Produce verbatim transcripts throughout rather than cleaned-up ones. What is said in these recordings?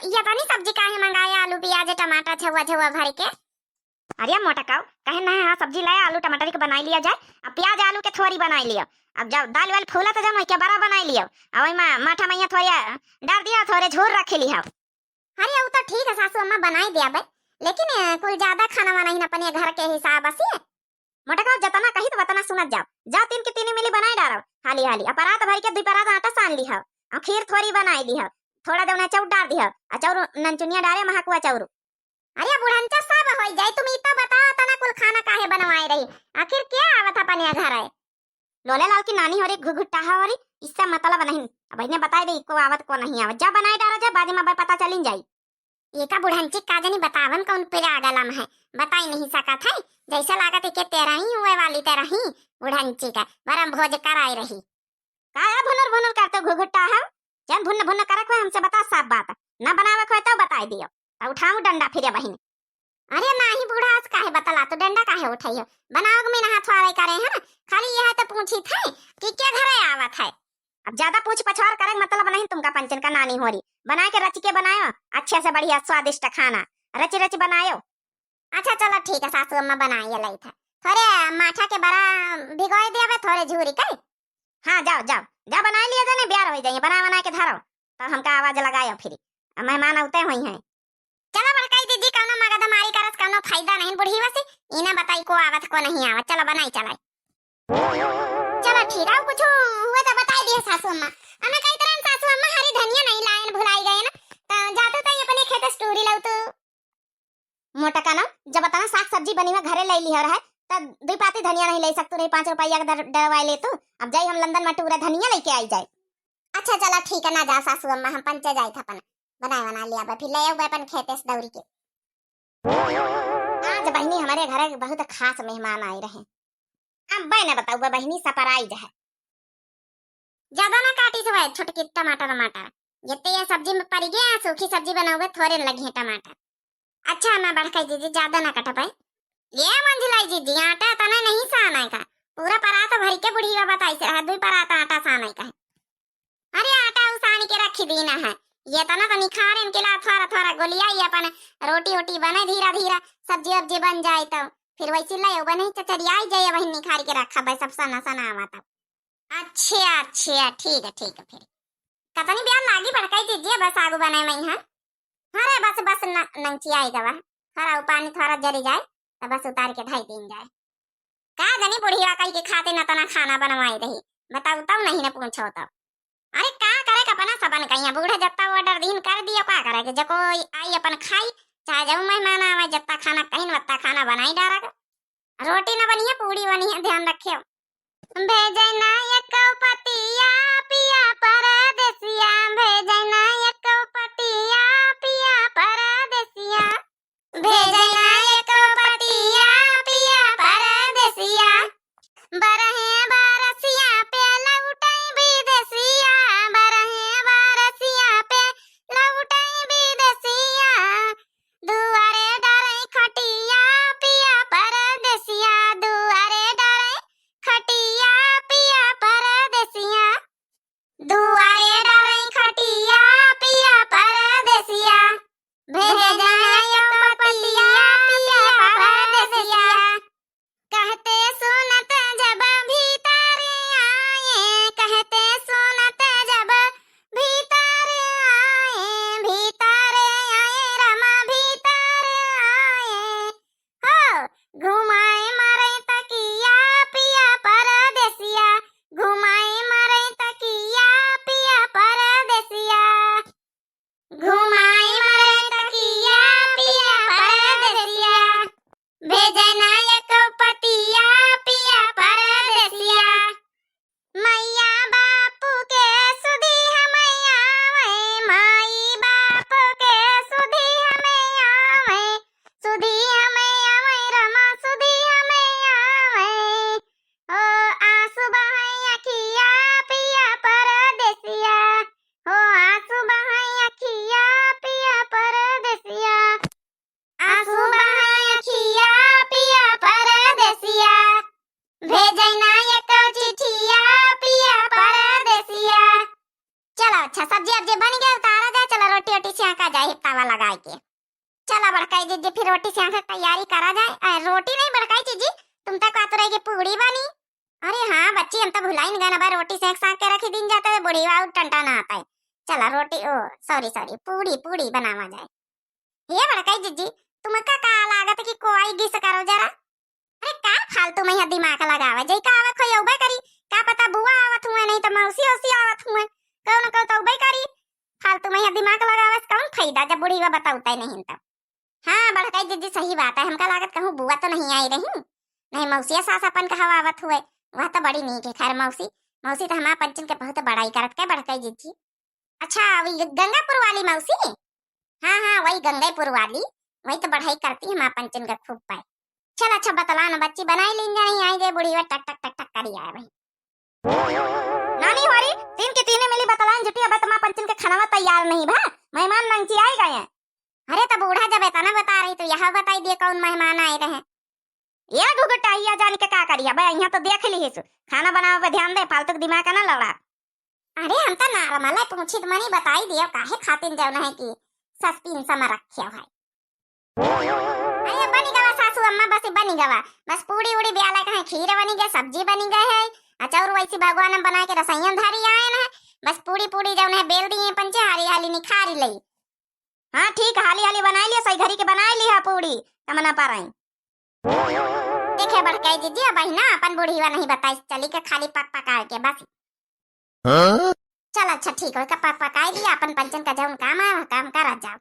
ये तनी सब्जी काहे मंगाए, आलू, पियाज, टमाटर, छौआ, छौआ भर के? अरे मोटकाऊ, कहे नहीं, हाँ, सब्जी लाया, आलू टमाटर के बनाई लिया जाए, अब पियाज आलू के थोरी बनाई लियो। अब जब दाल वाल फूला तो जब क्या बड़ा बनाई लियो, अब वही मा-, माठा मैया थोड़ी, अ, डार दिया, थोड़े झोर रख लिया। अरे, उ तो ठीक है सासू अम्मा, बनाई दिया बे, लेकिन, अ, कुल ज्यादा खाना वाना ही ना, अपने घर के हिसाब से। मोटकाऊ, जतना कही तो वतना सुनत जाओ, जा तीन के तीन मिली बनाई डारो, हाली हाली, अब परात भर के दुई परात आटा सान लिहो, और खीर थोड़ी बनाई दिहो, थोड़ा जौन अचौर डार दिहो, अचौर ननचुनिया डारे महकुआ अचौर। अरे बुढ़नचा, सब होई जाई, तुम ई तो बताओ, तना कुल खाना काहे बनवाए रही? आखिर क्या आवत है अपने घर है? लोले लाल की नानी हो रही घुघुट्टा हो रही, इससे मतलब नहीं। अब इन्हें बताए दे, को आवत को नहीं आवत, जा बनाए डारो जा, बाद में भाई पता चलिन जाई। ये का बुढ़नची का जनी बतावन कौन पिरागलम है, बताई नहीं सकत है, जैसे लागत है कि तेरा ही हुए वाली तेरा ही बुढ़नची का बरम भोज कराए रही। का है भुनुर भुनुर करते घुघुट्टा है? जन भुन्न भुन्न करक होए हमसे बता साफ बात। ना बनावक होए तो बताई दियो। तो उठाऊं डंडा फिरे बहिन। अरे नाही बूढ़ा, आज काहे बतला तो डंडा काहे उठाई हो? बनावक में नहा थुआरे करे है ना? खाली यह तो पूछी थे कि के घरे आवत है। अब ज्यादा पूछ पछवार करे मतलब नहीं तुमका पंचन का नानी हो रही। बना के रच के बनायो, अच्छे से बढ़िया स्वादिष्ट खाना। रच रच बनायो। अच्छा चलो ठीक है सासू अम्मा, बनाइए लई था। थोड़े माठा के बड़ा भिगोए दिया बे, थोड़े झूरी के। हाँ जाओ जाओ, जा बनाए लिया जाने, ब्यार हो जाइए, बना बना के धरो, तब हमका आवाज लगायो फिर। अब मेहमान औते हुई हैं। चलो बड़काई दीदी, कौनो मगदमारी करस कौनो फायदा नहीं, बुढ़ी बसी इन्हें बताई को आवत को नहीं आवत। चलो बनाई चलाई। चलो ठीक है, कुछ हुआ तो बताई दिए सासू अम्मा। हमें कही तरह सासू अम्मा हरी धनिया नहीं लायन, भुलाई गए ना, तो जाते तो अपने खेत से टूरी लाऊ तो। मोटका ना, जब अतना साग सब्जी बनी हुआ घरे ले लिहो रहे, तब दुई पाती धनिया नहीं ले सकतू रही, पाँच रुपया के दर-, डरवाए ले तू। अब जाई हम लंदन में टूरा धनिया लेके आई जाए। अच्छा चला ठीक है, ना जा सासू अम्मा, हम पंचे जाए था अपन बनाए बना लिया बा, फिर ले आऊ बा अपन खेते से दौड़ी के। आज बहिनी हमारे घरे बहुत खास मेहमान आए रहे। अब बे न बताऊ बा बहिनी, surprise है। ज्यादा ना काटी से भाई, छोटकी टमाटर, टमाटर। जितने ये सब्जी में पड़ गया, सूखी सब्जी बनाओगे, थोड़े लगी है टमाटर। अच्छा, मैं बढ़ के दीदी, ज्यादा ना कटा पाए। ये मंझलाई दीदी, आटा तना नहीं साना का, पूरा परात भर के बुढ़िया बताई से रहा, दुई परात आटा साना का है। अरे, आटा उसान के रखी दीना है, ये तना तो निखार इनके ला थोड़ा थोड़ा गोलिया, ये अपन रोटी वोटी बने धीरा धीरा, सब्जी वब्जी बन जाए तो फिर वैसी ले बने चचरिया जाए, वही निखार के रखा भाई, सब सना सना आवा तब। अच्छा, अच्छा, ठीक है, ठीक है। फिर कतनी ब्याह लागी बड़काई दीजिए, बस आगू बने में है। अरे बस, बस न-, नंची आई गवा। थोड़ा उ पानी थोड़ा जरी जाए, तो बस उतार के धई दीन जाए। का जनी बुढ़िया कही के खाते न तना खाना बनवाई रही। बताऊ तब नहीं न पूछो तब। अरे का करे के अपना सबन कहिया, बूढ़े जत्ता order दीन कर दियो, का करे के, जो कोई आई अपन खाई, चाहे जब मेहमान आवे, जत्ता खाना कहीं वत्ता खाना बनाई डारा के। रोटी न बनी है, पूड़ी बनी है, ध्यान रखियो। भेजे ना एको पतिया पिया परदेसिया, भेजे ना एको पतिया पिया परदेसिया, भेजे ना एको पतिया पिया परदेसिया। बरहे बरसिया पे लौटई विदेसिया, बरहे बरसिया पे लौटई विदेसिया। दुआरे डरई खटिया पिया परदेसिया, दुआरे डरई खटिया पिया परदेसिया, दुआरे डरई खटिया पिया परदेसिया। भेजे ना एको पतिया जिज्जी, फिर रोटी सेंक के तैयारी करा जाए। अ, रोटी नहीं बड़काई जिज्जी, तुम तक आतुराई के पूड़ी बनी। अरे हाँ बच्ची, हम तो भुलाइन गए ना, रोटी सेंक साँक के रखी दिन जाता है, बुढ़िया और टंटा ना आता है। चला रोटी, ओ सॉरी सॉरी, पूड़ी, पूड़ी बनावा जाए। हे बड़काई जिज्जी, तुमका का लागत कि कोई गिस करो जरा? अरे का फालतू में यहाँ दिमाग लगावा, जई का आवत हो अउबे करी, का पता बुआ आवत हुए, नहीं तो मौसी औसी आवत हुए, कौन कहू तो अउबे करी। फालतू में यहाँ दिमाग लगावे से कौन फायदा जब बुढ़िया बताउता ही नहीं तो। हाँ बड़काई जिज्जी, सही बात है, हमका लागत कहूँ बुआ तो नहीं आई रही, नहीं मौसिया सास अपन कहवा आवत हुए, वह तो बड़ी नीक है। खैर मौसी, मौसी तो हमार पंचन के बहुत बड़ाई करत के बड़काई जिज्जी। अच्छा, वही गंगापुर वाली मौसी? हाँ हाँ, वही गंगापुर वाली, वही तो बढ़ाई करती है हमार पंचन का खूब पाए। चल अच्छा बतला न बच्ची, बनाई लीन जाई, आई जे बुढ़िया टक टक टक टक करी आए भाई। नानी होरी, तीन के तीने मिली बतलाइन जुटी, अब तुम्हार पंचन के खाना तैयार नहीं भा, मेहमान नंगची आई गए हैं। अरे तो बूढ़ा जब इतना बता रही तो यह बताई दिए कौन मेहमान आए रहे। ये घुघुटाइया जान के का करिया बे, यहाँ तो देख ली हिसु, खाना बनावे पे ध्यान दे, फालतू के दिमाग का ना लड़ा। अरे हम तो नॉर्मल है, पूछित मनी बताई दियो काहे खातिन जौन है कि सस्पेंस में रखे है। अरे बनी गवा सासू अम्मा, बस बनी गवा, बस पूड़ी उड़ी ब्याला कहाँ, खीर बनी गए, सब्जी बनी गए है, अचार वैसी भगवान हम बना के रसोइया धरी आए न, बस पूड़ी पूड़ी जौन है बेल दिए पंचे, हाली हाली निखारी लई। हाँ ठीक, हाली हाली बनाई लिया, सही घरी के बनाई लिया पूड़ी, तमना पर आई। देखे बड़काई जिज्जी, अब ना अपन बुढ़िया नहीं बताई, चली के खाली पक पकाए के बस। हाँ? चल अच्छा ठीक हो, का पक पकाई लिया, अपन पंचन का जौन काम है वह काम करत जाओ।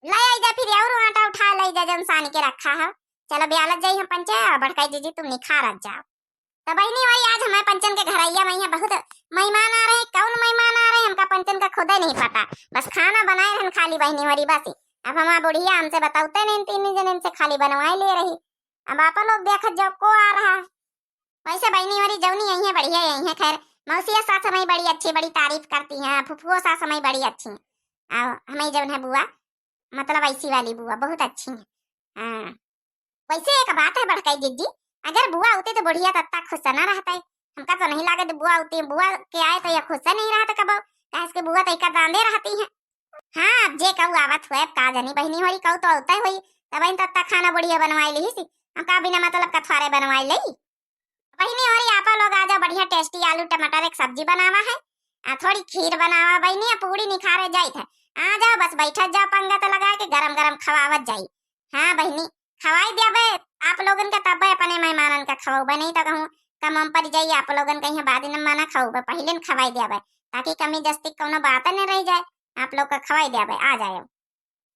ले आई जा फिर और आटा उठा ले जा जौन सानी के रखा है। चलो ब्यालत जाई हम पंचे, और बड़काई जिज्जी तुम निखारत जाओ। तो बहिनी होरी आज हमारे पंचन के घरैया में यहाँ बहुत मेहमान आ रहे, कौन मेहमान आ रहे हमका पंचन का खुदे नहीं पता, बस खाना बनाए रहन खाली बहिनी होरी बस। अब हमार बुढ़िया हमसे बताउते नहीं, तीन जने से खाली बनवाए ले रही। अब आप लोग देखत जाओ को आ रहा। वैसे बहिनी होरी जौनी यही है बढ़िया यही है। खैर मौसिया सास हमारी बड़ी अच्छी, बड़ी तारीफ करती हैं, फुफुओ सास हमारी बड़ी अच्छी हैं। और हमारी जौन है बुआ, मतलब ऐसी वाली बुआ बहुत अच्छी हैं। हाँ वैसे एक बात है बड़काई जिज्जी, अगर बुआ होती तो बुढ़िया तत्ता खुश से ना रहता है। हमका तो नहीं लागत बुआ होती, बुआ के आए तो यह खुश से नहीं रहता कबो, काहे से कि बुआ तो एक दांदे रहती है। हाँ अब जे कहू आवत हुए, अब का जानी बहिनी होरी कहू तो होता ही होई, तब इन तत्ता खाना बुढ़िया बनवाई ली सी, हम का बिना मतलब का थोड़े बनवाई ले। बहिनी होरी आप लोग आ जाओ, बढ़िया टेस्टी आलू टमाटर एक सब्जी बनावा है, आ थोड़ी खीर बनावा बहिनी, आ पूड़ी निखारे जाइत है। आ जाओ बस बैठत जाओ पंगत लगा के गरम गरम खवावत जाई। हाँ बहिनी, खवाई देबे आप लोगन के, तबे अपने मेहमानन का खवाबे, नहीं तो कहूँ कम हम पड़ जाई आप लोगन के, यहाँ बाद में मना खवाबे, पहले न खवाई देबे, ताकि कमी जस्ती कौनो बात न रह जाए। आप लोग का खवाई देबे, आ जाए।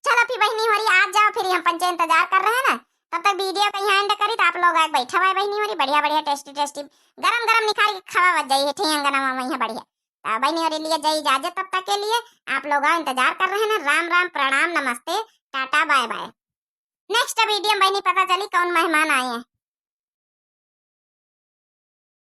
चलो फिर बहिनी होरी आ जाओ, फिर हम पंचे इंतजार कर रहे हैं ना, तब तक वीडियो का यहाँ एंड करी, तो आप लोग आके बैठा हुआ है बहिनी होरी, बढ़िया बढ़िया टेस्टी टेस्टी गरम गरम निकाल के खवावत जाई है, ठीक अंगना में यहाँ बढ़िया। तो बहिनी होरी लिए जाई इजाजत तब तक के लिए, आप लोग आओ इंतजार कर रहे हैं ना। राम राम, प्रणाम, नमस्ते, tata, bye bye. Next video में बहिनी पता चली कौन मेहमान आए हैं।